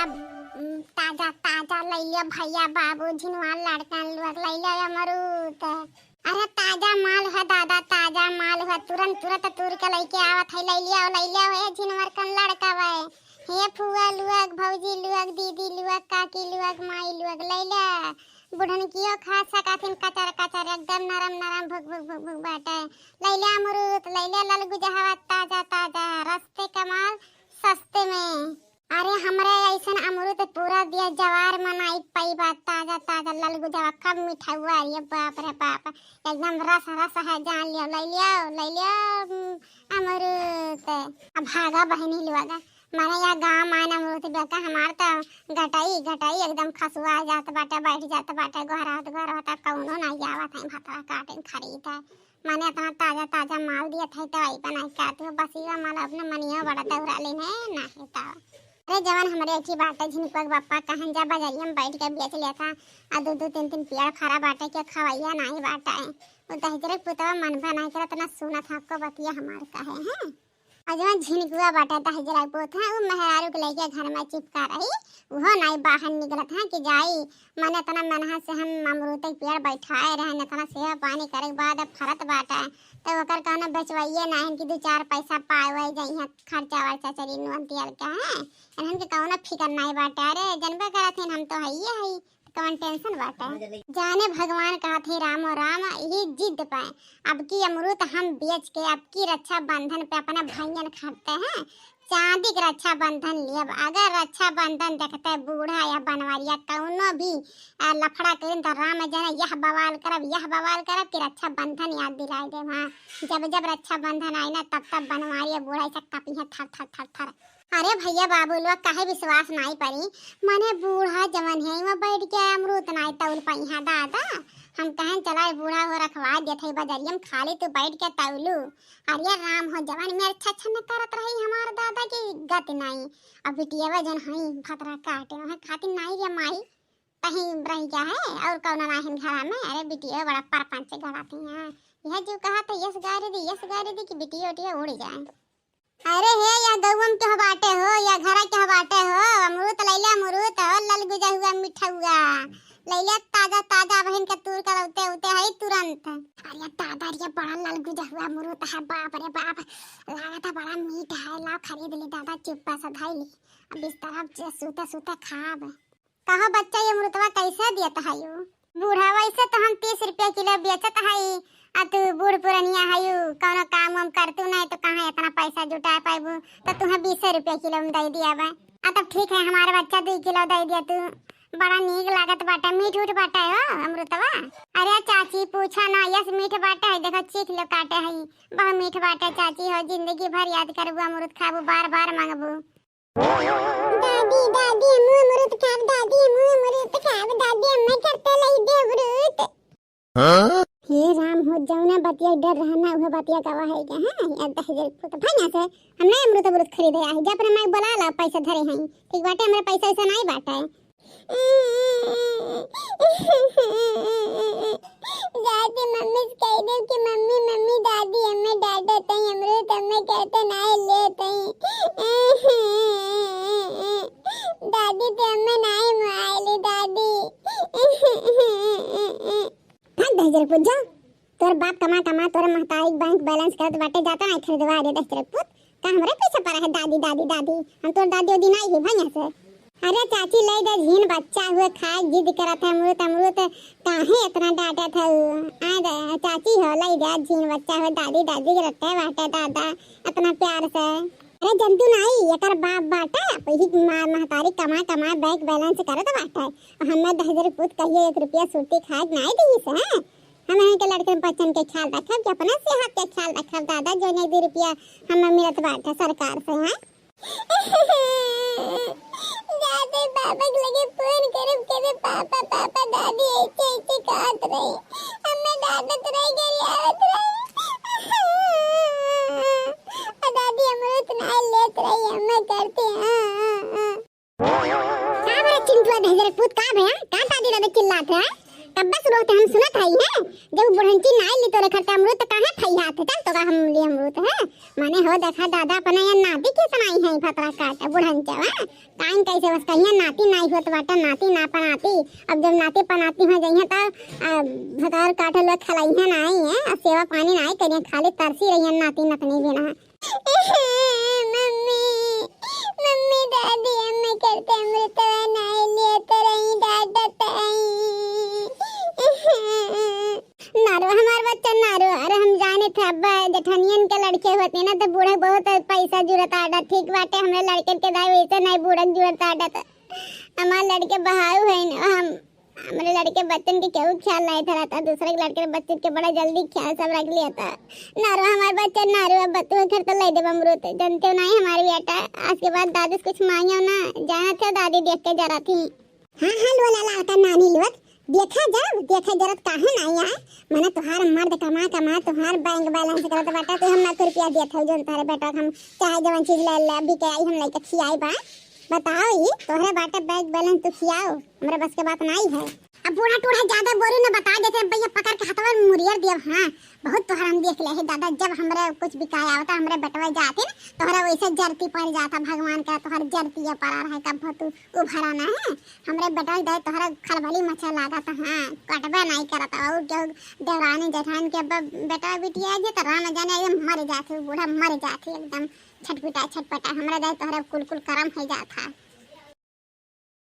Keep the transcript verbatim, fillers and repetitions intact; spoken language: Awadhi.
अब, उम, ताजा ताजा लइले भइया बाबू, झिनवा लड़कन लोग लइले अमरूद। अरे ताजा माल है दादा, ताजा माल है, तुरंत तुरंत तूर के लइके आवत है, लइले आओ, लइले आओ, ए झिनवर कन लड़का बे। हे फुआ लोग, भौजी लोग, दीदी लोग, काकी लोग, माई लोग, लइले। बुढ़नकियो खा सकथिन, कचर कचर, एकदम नरम नरम, भुक भुक भुक भुक बाटे। लइले अमरूद, लइले ललगुजहवा, ताजा ताजा, रस्ते कमाल, सस्ते में। अरे हमरे अइसन अमरूद पूरा दिया जवार में नाई पइबा, ताजा ताजा ललगुजहवा, कब मिठउआ, अरे बाप रे बाप, एकदम रस रस है, जान लियो, लइले आओ, लइले आओ, उम, अमरूद। अब भागा बहिनी लोग, माने या गाँव मायन अमरूद बेका, हमार त गटई गटई एकदम खसुआ जात बाटे, बैठ जात बाटे, गोहरात गोहरात, कउनो नाई आवत है भतवा काटे खरीद है। माने इतना ताजा ताजा माल दियत है, तो आई बनाई का तू बसिया माल अपने मनियो बड़ा दौरा लेने ना है तो। अरे जवन हमरे एठी बाटे झिनकुआ के बप्पा कहन जा बजरिया में बैठ के बेच लेता, आ दू दू तीन तीन पेड़ फरा बाटे के खवैया नाई बाटे। वो दहिजरे पुतवा मन भा नाई करत ना सुनत हको बतिया हमार कहे हैं। और जवन झिनकुआ बाटे दहिजरा के पुत है, वो मेहरारू के लेके घर में चिपका रही, वो नाई बाहर निकलत है कि जाई, माने इतना मेहनत से हम अमरूद के पेड़ बैठाए रहन, इतना सेवा पानी करे के बाद अब फरत बाटे, तो ओकर कौनो बेचवाइए नाहीं कि दो चार पैसा पावे जइहें, खर्चा वर्चा चली नून तेल के हैं, इन्हन के कौनो फिकर नाहीं बाटे। अरे जनबे करत हन हम तो हइये हई, कौन tension बाटे। जाने भगवान कहत है रामो राम, यही जिद पे अब की अमरूद हम बेच के अब की रक्षाबंधन पे अपने भाइयन खरीदते हैं, चांदी के रक्षाबंधन लेब। अगर रक्षाबंधन देखते बूढ़ा या बनवरिया कौनो भी, आ, लफड़ा करिन त राम जाने यह बवाल करब, यह बवाल करब कि रक्षाबंधन याद दिलाए देब। हाँ, जब जब रक्षाबंधन आई ना तब तब बनवरिया बूढ़ा ऐसे कपिहे थर थर थर थर। अरे भइया बाबू लोग काहे विश्वास नाई परी, मने बूढ़ा जवन है वो बैठ के अमरूद नाई तौल पइहा दादा। हम कहें चला ए बूढ़ा हो रखवा देत है बजरिया में, खाली तू बैठ के तौलू। अरे राम हो जवन मेर छछन करत रही हमार दादा की गति नाई। अब बिटियावा जन हई भतरा काटे वहाँ खातिर नाई रे माई, कहीं रह गया है और कौन ना है घरा में। अरे बिटिया बड़ा परपंच गड़ाती हैं, यह जो कहा था यस गारी दी, यस गारी दी कि बिटिया उटिया उड़ जाए। अरे हे, या गौवम के हो बाटे हो, या घरा के हो बाटे हो, अमरूद लैले, अमरूद हो, ललगुजा हुआ, मीठा हुआ, लैले ताजा ताजा, बहिन के तूर के लौते उते है तुरंत। अरे दादा रे, बड़ा ललगुजा हुआ अमरूद है, बाप रे बाप, लागत है बड़ा मीठ है, लाओ खरीद ली दादा, चुप्पा से धई ली, अब इस तरफ जे सूते सूते खाब। कहो बच्चा, ये अमरुतवा कैसे दियत हयू? बूढ़ा, वैसे तो हम तीस रुपया किलो बेचत हई, आ तू बूढ़ पुरनिया हयू, कौनो काम वाम करतू नहीं तो कहाँ इतना पैसा जुटा पाबू, तो तुम्हें बीस रुपया किलो में दे दिया बा। आ तब ठीक है, हमारे बच्चा दो किलो दे दिया तू, बड़ा नीक लागत बाटे, मीठ उठ बाटे हो अमरुतवा। अरे चाची पूछा ना, यस मीठ बाटे है, देखो चीख लो काटे है, बहुत मीठ बाटे चाची हो, जिंदगी भर याद करबू, अमरुत खाबू, बार बार मांगबू। दादी, दादी, हमू अमरुद खाब, दादी, हमू अमरुद खाब, दादी, अम्मा करते लाई दे अमरुद। हाँ? हे राम हो, जौना बतिया डर रहना, उहे बतिया गवा है क्या? हाँ, यार दहेज पुत, भाग यहाँ से। हम नहीं अमरुद अमरुद खरीदे आए, जा अपने माई बुला ला, पैसा धरे हैं। ठीक बाटे, हमरे पैसा वैसा नहीं बाटे। दादी, मम्मी से कह दो कि मम्मी, मम्मी, दादी हमें डांटत है, अमरुद हमें करते नहीं लेत है। दादी, तो हमें नहीं मारली, दादी। भाग दहिजर पूत, जा। तोर बाप कमा कमा तोरे महतारी बैंक बैलेंस करत बाटे, जाता नहीं खरीदवा रे दहिजर पूत। का हमरे पीछे पड़ा है दादी, दादी, दादी? हम तोर दादी ओदी नहीं है भैया से। अरे चाची, ले दे, झीन बच्चा हुए खाए जिद करत है, अमरुद, अमरुद, काहे इतना डांटत है? आ दे, चाची हो, ले दे, झीन बच्चा हुए, दादी, दादी के रट्टे बाटे दादा, इतना प्यार से। अरे जंतु नाई, एकर बाप बाटे, वही माँ महतारी कमा कमा बैंक बैलेंस करत बाटे। हमें दहिजर पूत कहियो एक रुपया सुरती खाए नाई दी से, हैं? हम इनके लड़कन बच्चन के ख्याल रखब कि अपना सेहत के ख्याल रखब दादा, जो एक दो रुपया हमें मिलत बाटे सरकार से, हैं? दादी, पापा के लगे फोन करब, कहबे, "पापा, पापा, दादी ऐसे, ऐसे कहत रही। हमें डांटत रही, गरियावत रही। आ दादी, अमरुद ना लेत रही, हमें करते, हाँ, हाँ, हाँ।" का भया चिंटुआ दहिजर पूत, का भया? का दादी दादा चिल्लात है? कब्बे से रोते हम सुनत हई हैं, जब बुढ़ंची नाई ली तोरे घर ते अमरूद त काहे फैहात है, चल तोका हम ली अमरूद है। माने हो देखा दादा अपने यहाँ नाती के सुनाई है भतरा काट बुढ़ंचा, हैं? काइन कैसे बस कहिया नाती नाई होत बाटा, नाती ना पनाती। अब जब नाती पनाती हो जइहे त, आ, भतार काटे लोग खलइहे नाई है, आ सेवा पानी नाई करिए, खाली तरसी रहिए नाती नतनी बिना। मम्मी, मम्मी, दादी, हमें करते अमृतवा नाई लिए तो रही डांटत आई। नारो हमार बच्चा नारो, अरे हम जाने थे अब्बा जेठनियन के लड़के होते ना तो बूढ़े बहुत पैसा जुरत आडा, ठीक बाटे हमरे लड़कन के दाई वैसे नहीं बूढ़न जुरत आडा तो हमार लड़के बहाऊ है ना, हम हमरे लड़के बच्चन के केहू ख्याल नहीं था रहता, दूसरे के लड़के बच्चन के बड़ा जल्दी ख्याल सब रख लिया था। नारो हमार बच्चा नारो, अब तू घर तो ले देब अमरूद, जानते हो नहीं हमारे बेटा, आज के बाद दादी से कुछ मांगियो ना, जाना थे दादी देख के जरा थी। हाँ हाँ लोला लाल का नानी लोग, देखा जब देखा जरूरत काहे नहीं आए, मने तुहार मर्द कमा कमा तुहार बैंक बैलेंस करत बाटा, तो हम ना तो रुपया देत हो जोन तारे बेटा हम चाहे जवन चीज ले ले बिके आई हम लेके खियाई बा। बताओ ई तोहरे बाटे बैंक बैलेंस तू खियाओ, हमरे बस के बात नहीं है। अब बूढ़ा टूढ़ा ज्यादा बोली न बता देते भैया पकड़ के हथवा में मुरियर दियब। हाँ बहुत तोहरा हम देख ले है दादा, जब हमरे कुछ बिकाए आवता हमरे बेटवा जाते न तोहरा वैसे जरती पड़ जाता, भगवान का तोहर जरती पड़ा रहे कब तू उभरा ना है। हमरे बेटा के दाई तोहरा खलबली मचा लागत, हाँ, कटबे नहीं करत। और जो देवरानी जेठान के अब बेटा बिटिया जे त राम जाने एकदम मर जात है, बूढ़ा मर जात है एकदम छटपटा छटपटा। हमरा दाई तोहरा कुल कुल करम है जात है।